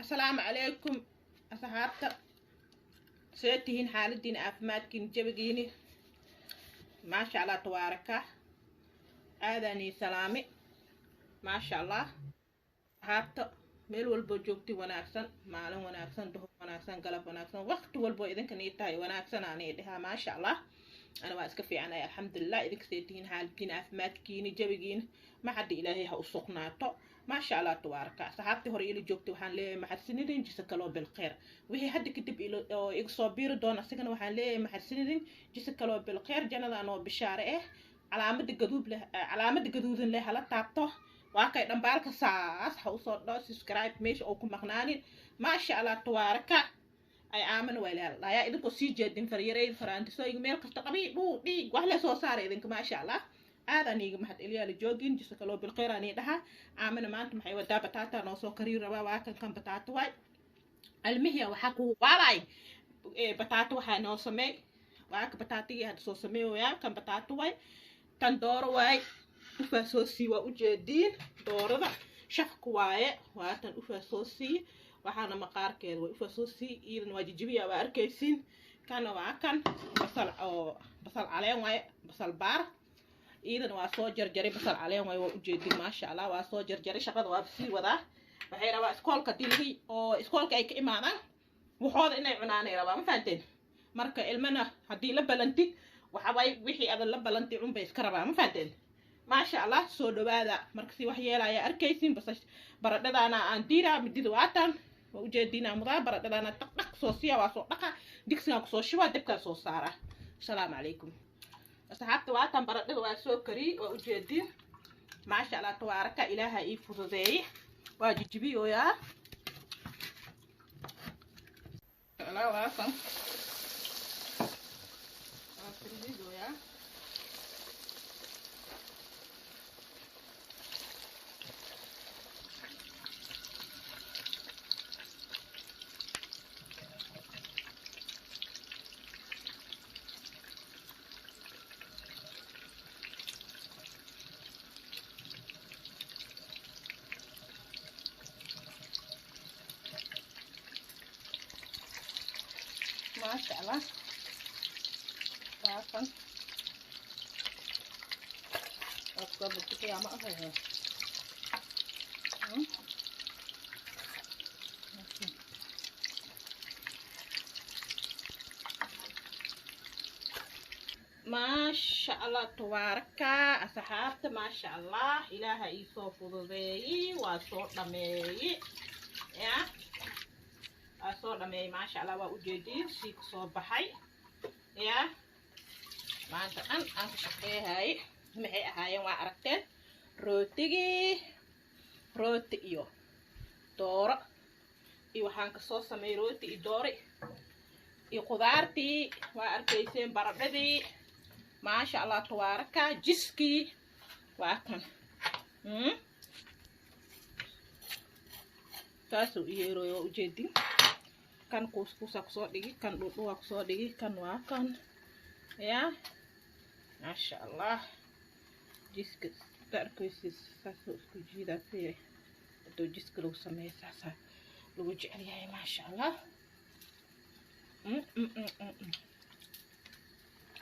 Assalaamu calaykum asxaabta, see tihiin xaaladiina, caafimaadkiina, jabigiini? Maasha Allah, tabaaraka. Aadaanii salaami. Maasha Allah, asxaabta meel walbo joogti wanaagsan, maalin wanaagsan, duhur wanaagsan, galab wanaagsan, waqti walbo idinka nii tahay wanaagsan anii dhahaa. Maasha Allah, ana waa iska fiicanay, alxamdulilah. Idinka see tihiin xaaladiina, caafimaadkiini, jabigiina? Maxadda Ilaahay ha u sugnaato. Maasha Allah, tabaaraka. Asxaabtii hore ila joogtay waxaan leeyahay maxadsanidin, jisa kaloo bilkhayr. Wixii hadda kadib oo iga soo biiri doona asigana waxaan leeyahay maxadsanidin, jisa kaloo bilkhayr. Jannada anoo bishaare ah, calaamada gaduud leh, calaamada gaduudan leh hala taabto. Waa kay dhambaalka saas ha usoo dhao, subscribe meesha oo ku maqnaanin. Maasha Allah, tabaaraka. Ay aamana waa ilaalayaa idinkoo sii jeedin faryareyd faraantisooyinka meel kasta qabi dhuu dhiig wax lee soo saara idinka. Maasha Allah, aadaan iiga mahad celiyaa la joogin, jisa kaloo bilkhayr aan ii dhahaa. Aamina maanta maxay wadaa? Bataata noo soo kariir rabaa. Waa kan, kan bataata waay. Almihiya waxaa ku waalay bataata waxaa noo sameey. Waa ka bataatigii hadda soo sameeyoyaa. Kan bataata waay, tan dooro waay, ufaa soo sii. Waa ujeediin doorada shafka waaye, waa tan ufaa soo sii. Waxaana maqaarkeeda way ufaa soo sii, iidan waa jijibiya, waa arkaysiin. Kana waa kan basal oo basal caleen waaye, basal baar iidan waa soo jarjaray. Basal caleen waaye, waa ujeedin. Maasha Allah, waa soo jarjaray. Shaqada waa sii wadaa. Waxay rabaa iskoolka dilihii oo iskoolka ay ka imaadaan waxooda inay cunaanay rabaa, ma fahanteen? Marka ilmana haddii la balantid waxa waay wixii adan la balantay cunbay iska rabaa, ma fahanteen? Maasha Allah, soo dhawaada. Marka si wax yeelaya arkaysin, basas baradhadaana aan diiraa midida waatan, waa ujeedinaa mudaa. Baradhadaana dhaq dhaq soo siya, waa soo dhaqa, digsigaa kusoo shubaa, dabkaa soo saara. Asalaamu calaykum asxaabta. Waatan baradhada waa soo kariyey, waa ujeedin. Maasha Allah, tabaaraka. Ilaaha ii fududeeyey, waa jijibiyooyaa. Waakan waa karidooyaa. Maasha Allah, waa kan waa kusoo burtukayaa. Ma ahayo? Maasha Allah, tabaaraka asxaabta. Maasha Allah, Ilaaha ii soo fududeeyey, waa soo dhameeyey, ya waa soo dhameeyey. Maasha Allah, waa ujeediin sii kasoo baxay. Ya maanta dhan aan ka shaqeehay maxay ahaayeen? Waa aragteen rootigii, rooti iyo dooro iyo waxaan kasoo sameeyey rooti iyo doori iyo qudaartii, waa arkayseen baradhadii. Maasha Allah, tabaaraka. Jiskii waa kan saasuu u yeerooyo, waa ujeedin. Kan kuuskuusaa kusoo dhigi, kan dhudhuwaa kusoo dhigi, kan waa kan. Ya maasha Allah, jiska ka arkaysis saasuu isku jiidaa. Fiiri hadduu jiska lagu sameeyo saasaa lagu jecel yahay. Maasha Allah,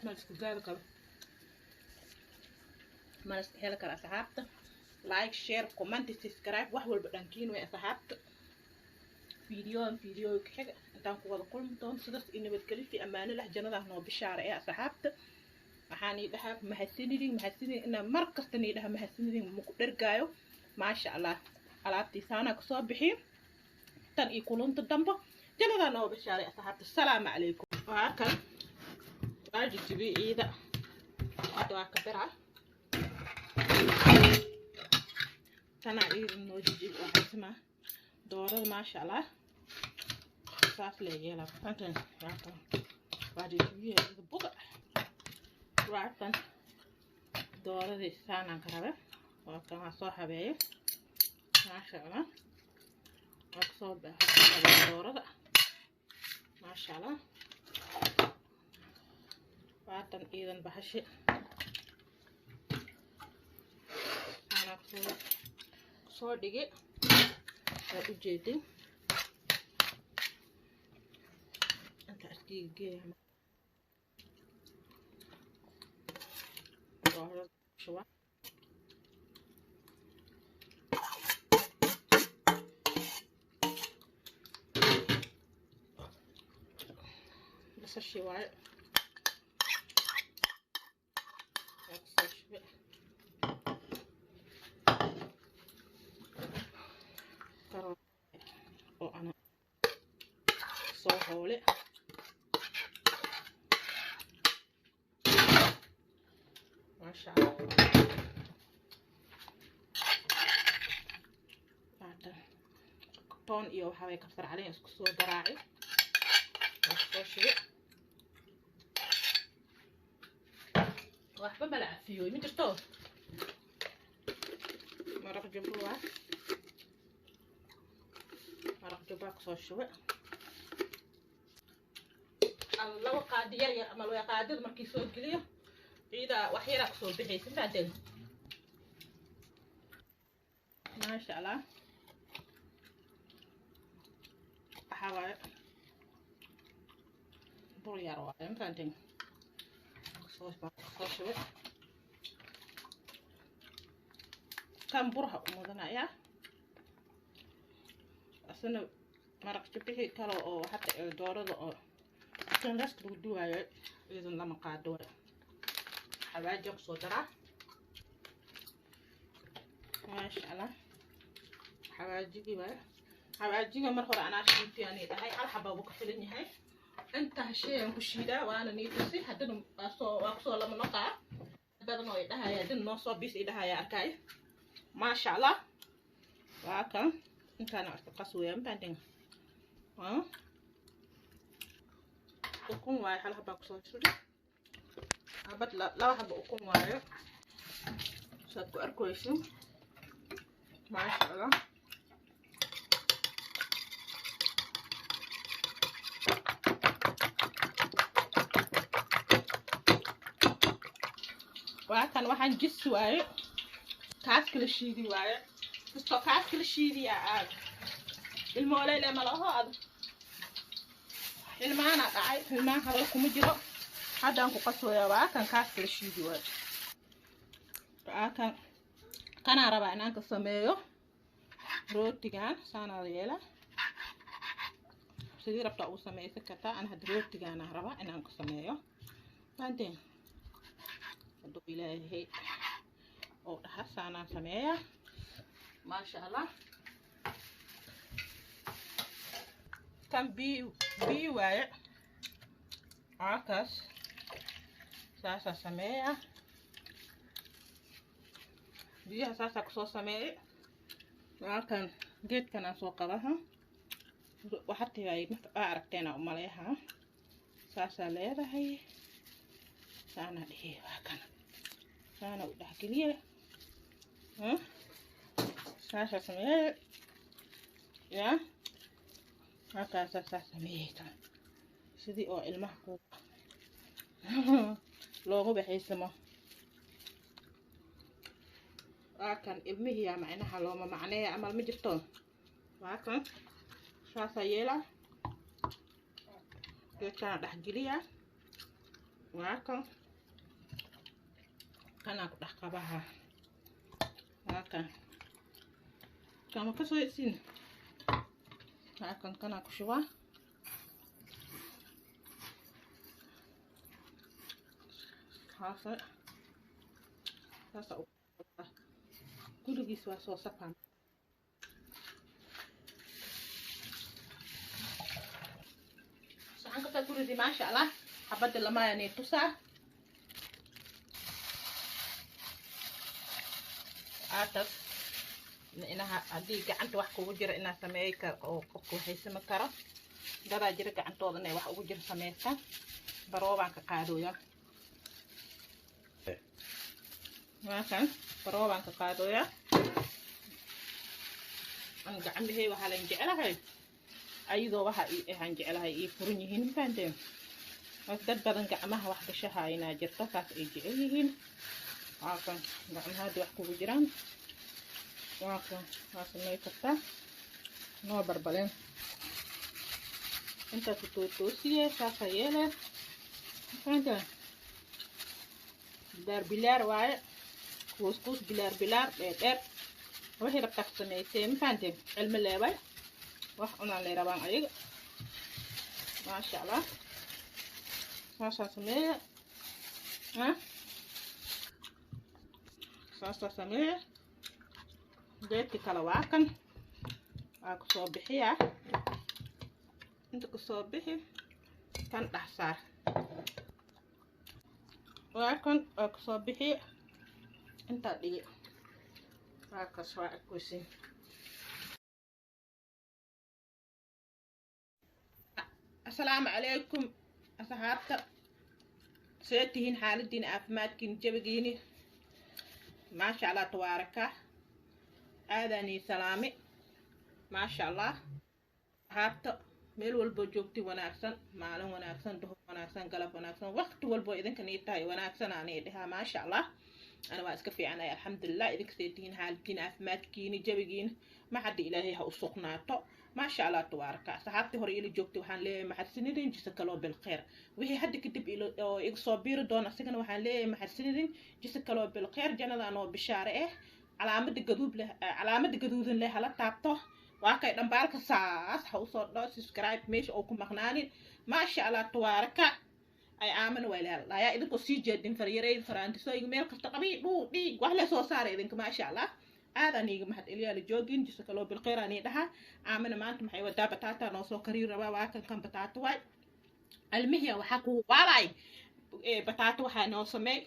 ma isku gaari karo, mana iska heli kara. Asxaabta, like, share, comment, subscribe, wax walba dhankiin way. Asxaabta, fiidiyoan fiidiyooyinka xiga intaan ku wada kulmi doono, sidaas iyo nabadgelyo, fi ammaano lah. Jannadaah noo bishaara ee asxaabta. Waxaan ii dhahaa mahadsanidin, mahadsanidin. Inaa mar kasta nii dhaha mahadsanidin maku dhergaayo. Maasha Allah, alaabtii saanaa kasoo bixiyo. Tan iyo kulunta dambo, jannadaa noo bishaaray asxaabta. Asalaamu calaykum. Waa kan, waa jijibi ciida. Hadda waa ka bira tanaa ciida noo jijibi waxaasima doorada. Maasha Allah, saas lee yeelaa. Fantan waa kan, waa jijibiya ciida buga. Waa kan dooradii saanaan ka rabe. Waa kan, waa soo habeeye. Maasha Allah, waa kasoo habeeye doorada. Maasha Allah, waatan ciidan bahashi saanaa kusoo dhigi, waad ujeedin. Afkiiga geeya shuba. Basashii waaye, waa kusoo shube. Karoot oo ana soo hoole. Maasha Allah. Waatan toon iyo waxaa waye kabsar caleen isku soo garaaci, waa kusoo shube. Waxba mala cafiyooy ma jirto. Maraq jubbo waa maraq jubbaa kusoo shube. Laba qaadi yar yar ama laba qaadida markii soo geliyo, ciida wax yaraa kusoo bixaysa, fahanteen? Maasha Allah. Waxaa waaye bur yar waaye, ma fahanteen? Soo shube kan burha u mudanayaa asana maraq jubbixii kale oo hata ee doorada oo kan raska lagu duwaayo, iyadan lama qaado. Xawaaji kusoo daraa. Maasha Allah. Xawaajigii waaye. Xawaajiga mar hore anaa shiitay ani dhahay, hal xaba buu ka filan yahay. Inta shay aan ku shiidaa waana nii tusi. Haddana waa kusoo lama noqaa badan oo idhahaya, haddana noo soo bis idhahaya arkay. Maasha Allah. Waa kan intaana isku qas weeyaan banding. Ukun waaye, hal xabaa kusoo shubay. Xabad laba xaba ukun waaye, saad ku arkaysin. Maasha Allah. Waa kan waxaan jis waaye, kaas kala shiidi waaye. Kastoo kaas kala shiidiyaa aad ilmooleyle malaho ad ilmaana dhacay, ilmaha hadal kuma jiro. Haddaan ku qasooyaa. Waa kan kaas kala shiidi waaye. Waa kan kanaa rabaa inaan ka sameeyo rootigan. Saanaa la yeelaa, sidii rabtaa ugu sameysan kartaa. Ana hadda rootigaana rabaa inaan ka sameeyo, fahanteen? Hadduu Ilaahay oo dhaha saanaan sameeyaa. Maasha Allah. Kan biyo biyo waaye. Waakaas saasaa sameeya. Biyaha saasaa kusoo sameeyay. Waa kan geedkan aan soo qabaha. Waxaa waa aragteena umaleeha. Saasaa leedahay, saana dhihi. Waa kan saana u dhexgeliye, saasaa sameeyay. Ya halkaasaa saa sameeyay tan, sidii oo ilmaha ku loogu baxaysamo. Waa kan ilmihiyaa macnaha looma macneeya amal ma jirto. Waa kan saasaa yeela, geedkaana dhexgeliya. Waa kan kanaa ku dhex qabaha. Waa kan kama kasoo isin. Waa kan kanaa ku shubaa. Haasa saasa gurigiis waa soo safan. Saxanka saa guridi. Maasha Allah. Xabadda lamaayani tusaa aatas inaha. Haddii gacanta wax kugu jira inaa sameey kar oo qofka waxaysama karo. Dadaa jira gacantooda inay wax ugu jira sameysta. Baroobaan ka qaadooya. Waa kan baroobaan ka qaadooya. An gacmahey waxaa lan jeclahay ayadoo waxa ii ahaan jeclahay ii furan yihiin, mafahanteen? Dad badan gacmaha wax gashaha inaa jirto, saas ay jecel yihiin. Waa kan gacmaha haddii wax kugu jiraan, waa kan waa samey kartaa. Noo barbaleen. Intaa ku toosiye saasa yeele fahanteen bilaar bilaar waaye kuus kuus bilaar bilaar dheer dheer wixii rabtaa ka samaysee ma fahanteen cilmi leebay wax cunaan lay rabaan ayaga maasha allah saasaa sameeya saasaa sameeya geedka kale waa kan waa kusoo bixiyaa inta kusoo bixi kan dhex saar waa kan waa kusoo bixi intaa dhigi waa kas waa arkoysin assalaamu calaykum asxaabta see tihiin xaaladiina caafimaadkiina jabigiini maasha allah tabaaraka aadaanii salaami maasha allah asxaabta meel walbo joogti wanaagsan maalin wanaagsan duhur wanaagsan galab wanaagsan waqti walbo idinka nii tahay wanaagsan aanay dhahaa maasha allah ana waa iska fiicanay alxamdulilah idinka see tihiin xaaladiina caafimaadkiini jabigiina maxadda ilaahay ha u sugnaato maasha allah tabaaraka asxaabtii hore ila joogtay waxaan leeyahay maxadsanidin jisa kaloo bilkhayr wixii hadda kadib oo iga soo biiri doona asigana waxaan leeyahay maxadsanidin jisa kaloo bilkhayr jannada anoo bishaare ah calaamada gaduud leh calaamada gaduudan leh hala taabto waa kay dhambaalka saas ha usoo dhao subscribe meesha oo ku maqnaanin maasha allah tabaaraka ay aamana waa ilaalayaa idinkoo sii jeedin faryareyd faraantisooyiga meel kasta qabii dhuu dhiig wax lee soo saara idinka maasha allah aadaan iiga mahad celiyaa la joogin jisa kaloo bilkhayr aan ii dhahaa aamana maanta maxay wadaa bataata noo soo kariir rabaa waa kan kan bataata waay almihiya waxaa ku waalay bataata waxaa noo sameey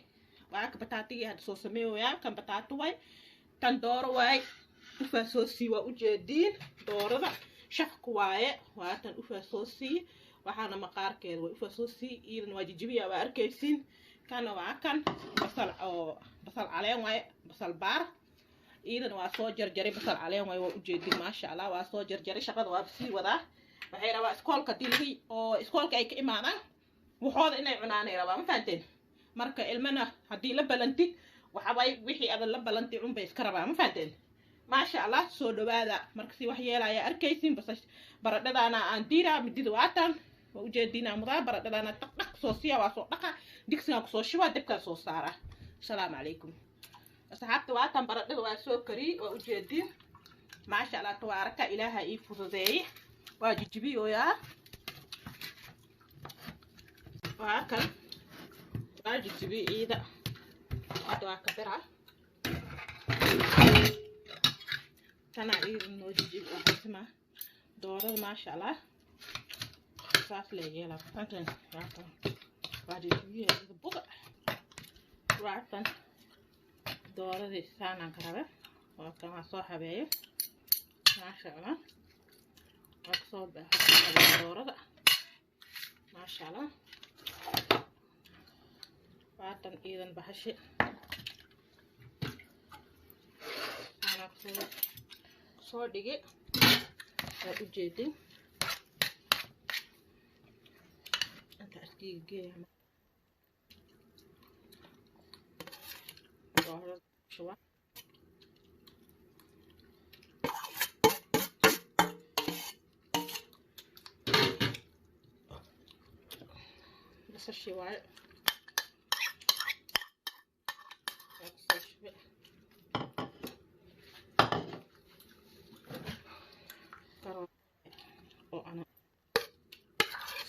waa ka bataatigii hadda soo sameeyoyaa kan bataata waay tan dooro waay ufaa soo sii waa ujeediin doorada shaqku waaye waa tan ufaa soo sii waxaana maqaarkeeda waa ufaa soo sii iidan waa jijibiya waa arkaysiin kana waa kan basal oo basal caleen waaye basal baar iidan waa soo jarjaray basal caleen waaye waa ujeedin maasha allah waa soo jarjaray shaqada waa sii wadaa waxay rabaa iskoolka diligi oo iskoolka ay ka imaadaan waxooda inay cunaanay rabaa ma fahanteen marka ilmana haddii la balantid waxaway wixii adan la balantay cunbay iska rabaa ma fahanteen maasha allah soo dhawaada marka si wax yeelaya arkaysin basas baradhadaana aan diiraa midida waatan waa ujeedinaa mudaa baradhadaana dhaq dhaq soo siya waa soo dhaqa digsigaa kusoo shubaa dabkaa soo saara asalaamu calaykum asxaabta waatan baradhada waa soo kariyey waa ujeedin maasha allah tabaaraka ilaaha ii fududeeyey waa jijibiyooyaa waa kan waa jijibiy ciida hadda waa ka bira tanaa iida noo jijibi waxasima doorada maasha allah saas lee yeelaa tantan waa kan waa jijibiyo ciida buga waa kan dooradii saanaan ka rabe waa kan waa soo habeeye maasha allah waa kasoo habeeye doorada maasha allah waatan iidan bahashi saanaa kusoo soo dhigi waa ujeedin inta iskiga geeya doorada shuba basashii waaye waa kusoo shube karoot oo ana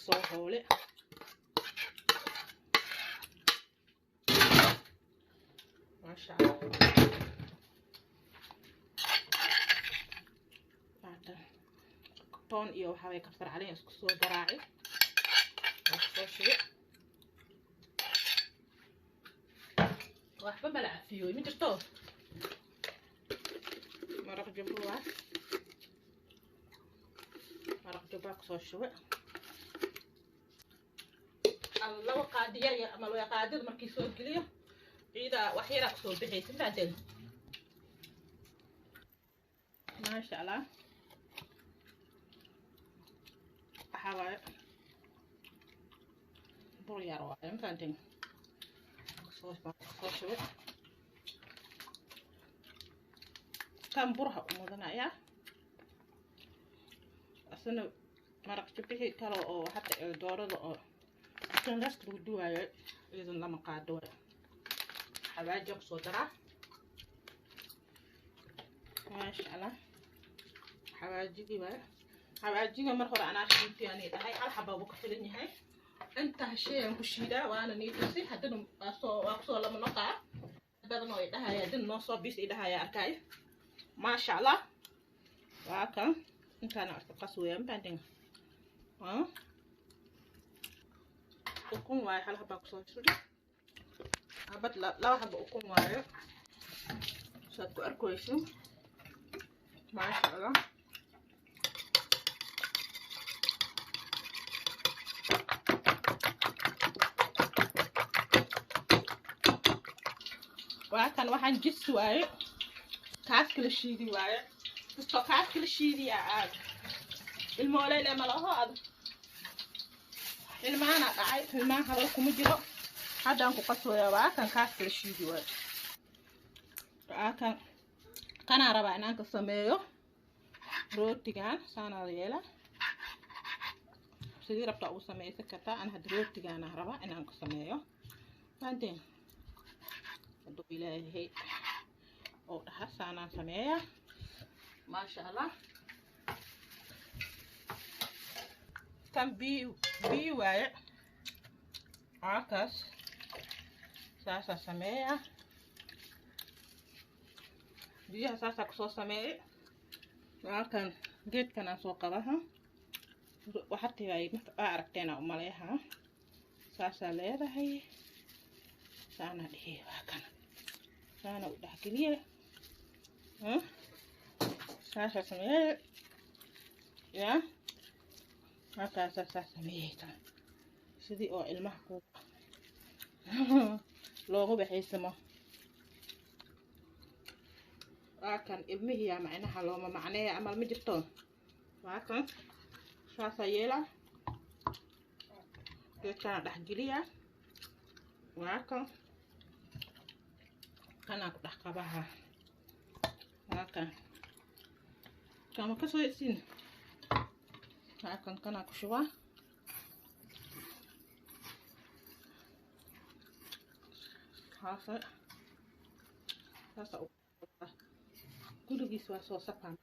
soo hoole maasha allah waatan toon iyo waxaa waye kabsar caleen isku soo garaaci waa kusoo shube waxba mala cafiyooy ma jirto maraq jubbo waa maraq jubbaa kusoo shube laba qaadi yar yar ama laba qaadida markii soo geliyo ciida wax yaraa kusoo bixaysa fahanteen maasha allah waxaa waaye bur yar waaye ma fahanteen soo shube kan burha u mudanayaa asana Maraq jibixi kale oo hadda ee doorada oo stainless lagu duwaayo iyadan lama qaado. Xawaaji kusoo daraa, maasha Allah. Xawaajigii waay, xawaajiga mar hore anaa shiitay anay dhahay, hal xaba buu ka filan yahay. Intaa shay aan ku shiidaa waana nii tusi. Haddana waa kusoo lama noqaa badan oo i dhahaya, haddana noo soo bis i dhahaya arkay. Maasha Allah, waa kan intaana isku qas weeyaan banding. Ukun waayo, hal xabaa kusoo suri xabad, laba xaba ukun waayo, saad ku arkayso. Maasha Allah, waa kan waxaan jis waaye, kaas kala shiidi waaye, kastoo kaas kala shiidiya aad ilmooleyle malaho ad ilmaana dhacay, ilmaha hadal kuma jiro. Haddaan ku qasooya, waa kan kaas kala shiidi waaye. Waa kan kanaa rabaa inaan ka sameeyo rootigan. Saanaa la yeelaa, sidii rabtaa ugu sameysan kartaa. Ana hadda rootigaana rabaa inaan ka sameeyo, fahanteen? Hadduu Ilaahay oo dhaha saanaan sameeya. Maasha Allah, kan biyo biyo waaye, waakaas saasaa sameeya. Biyaha saasaa kusoo sameeyay. Waa kan geedkan aan soo qabaha waxartii waa aragteena umaleeha. Saasaa leedahay, saana dhihi, waa kan saana u dhexgeliye, saasaa sameeyay ya, halkaasaa saa sameeyay tan sidii oo ilmaha ku loogu baxaysamo. Waa kan ilmihiyaa macnaha looma macneeya amal ma jirto. Waa kan saasaa yeela, geedkana dhexgeliya. Waa kan kanaa ku dhex qabaha. Waa kan kama kasoo isin. Waa kan kanaa ku shubaa. Haasa saasa gurigiis waa soo safaa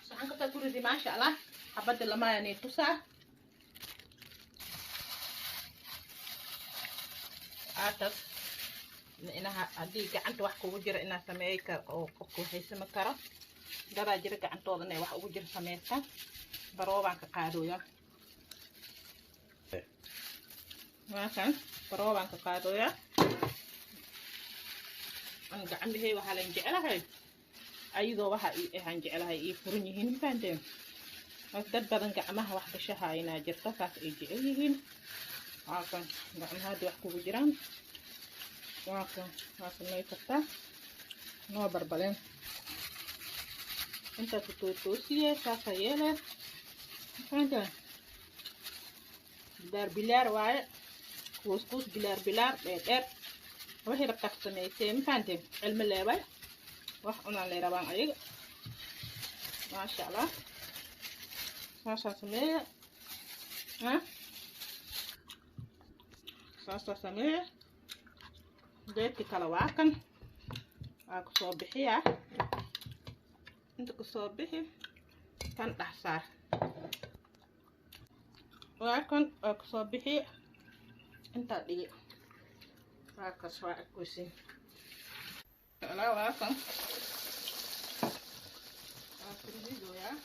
saxan kasta guridi. Maasha Allah, xabadda lamaayani tusaa aatas inaha. Haddii gacanta wax kugu jira inaa sameey kar oo qofka waxaysama karo, dadaa jira gacantooda inay wax ugu jira sameysta. Baroobaan ka qaadooya, waa kan baroobaan ka qaadooya. An gacmahey waxaa lan jecelahay ayadoo waxa ii ahaan jecelahay ii furan yihiin, mafahanteen? Dad badan gacmaha wax gashaha inaa jirto, saas ay jecel yihiin. Waa kan gacmaha haddii wax kugu jiraan, waa kan waa samey kartaa, noo barbaleen intaas toosiye, saasaa yeele, mafahanteen? Bilaar bilaar waaye, kuus kuus, bilaar bilaar, dheer dheer, wixii rabtaa ka sameysee, mafahanteen? Cilmi leebay wax cunaan lay rabaan ayaga. Maasha Allah, saasaa sameeya, saasaa sameeya. Geedka kale waa kan, waa kusoo bixiya, inta kusoo bixi, kan dhex saar. Waa kan, waa kusoo bixi, intaa dhigi, waa kas, waa arkoysin. Waa kan waa kurididoyaa.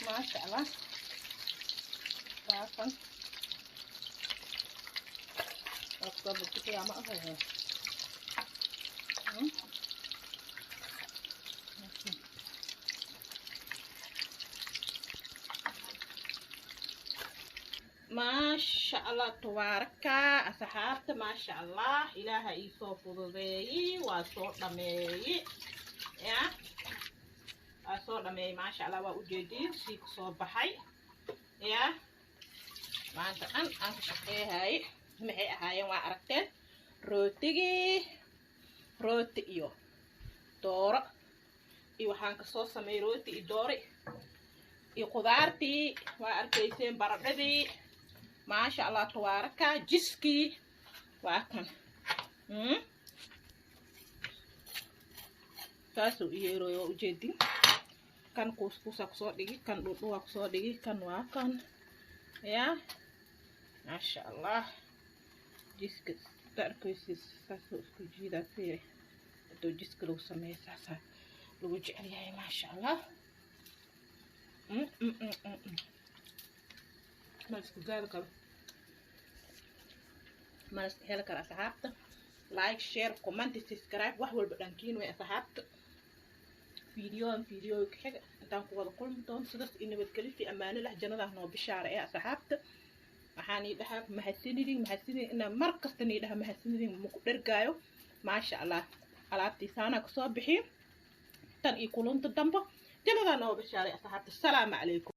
Maasha Allah, waa kan waa kusoo bixiyaa ma ahayo. Maasha Allah, tabaaraka, asxaabta. Maasha Allah, Ilaaha iisoo fududeeyey, waa soo dhameeyey. Ya, waa soo dhameeyey. Maasha Allah, waa ujeediin sii kasoo baxay. Ya, maanta dhan aan ka shaqeeyahay maxay ahaayeen? Waa aragteen rootigii, rooti iyo dooro iyo waxaan kasoo sameeyey rooti iyo doori iyo qudaartii. Waa arkayseen baradhadii. Maasha Allah, tabaaraka. Jiskii waa kan. Saasuu iyeeroy, waa ujeedin. Kan kuuskuusaa kusoo dhigi, kan dhudhuwaa kusoo dhigi, kan waa kan. Ya, maasha Allah, jiska arkaysis saasuu isku jiidaa. Fiiri, haduu jiska lagu sameeyo, saasaa lagu jecel yahay. Maasha Allah, ma isku gaadi karo, mana iska heli kara. Asxaabta, like, share, comment, subscribe, wax walba dhankiin way. Asxaabta, fiidiyoan fiidiyooyinka xiga intaan ku wada kulmi doono, sidaas iyo nabadgelyo, fi amaano lah. Jannadaah noo bishaara ee. Asxaabta, waxaan ii dhahaa mahadsanidin, mahadsanidin. Inaan mar kasta nii dhaha mahadsanidin maku dhergaayo. Maasha Allah, alaabtii saanaa kasoo bixiyo. Tan iyo kulunta dambo, jannadaa noo bishaaray. Asxaabta, asalaamu calaykum.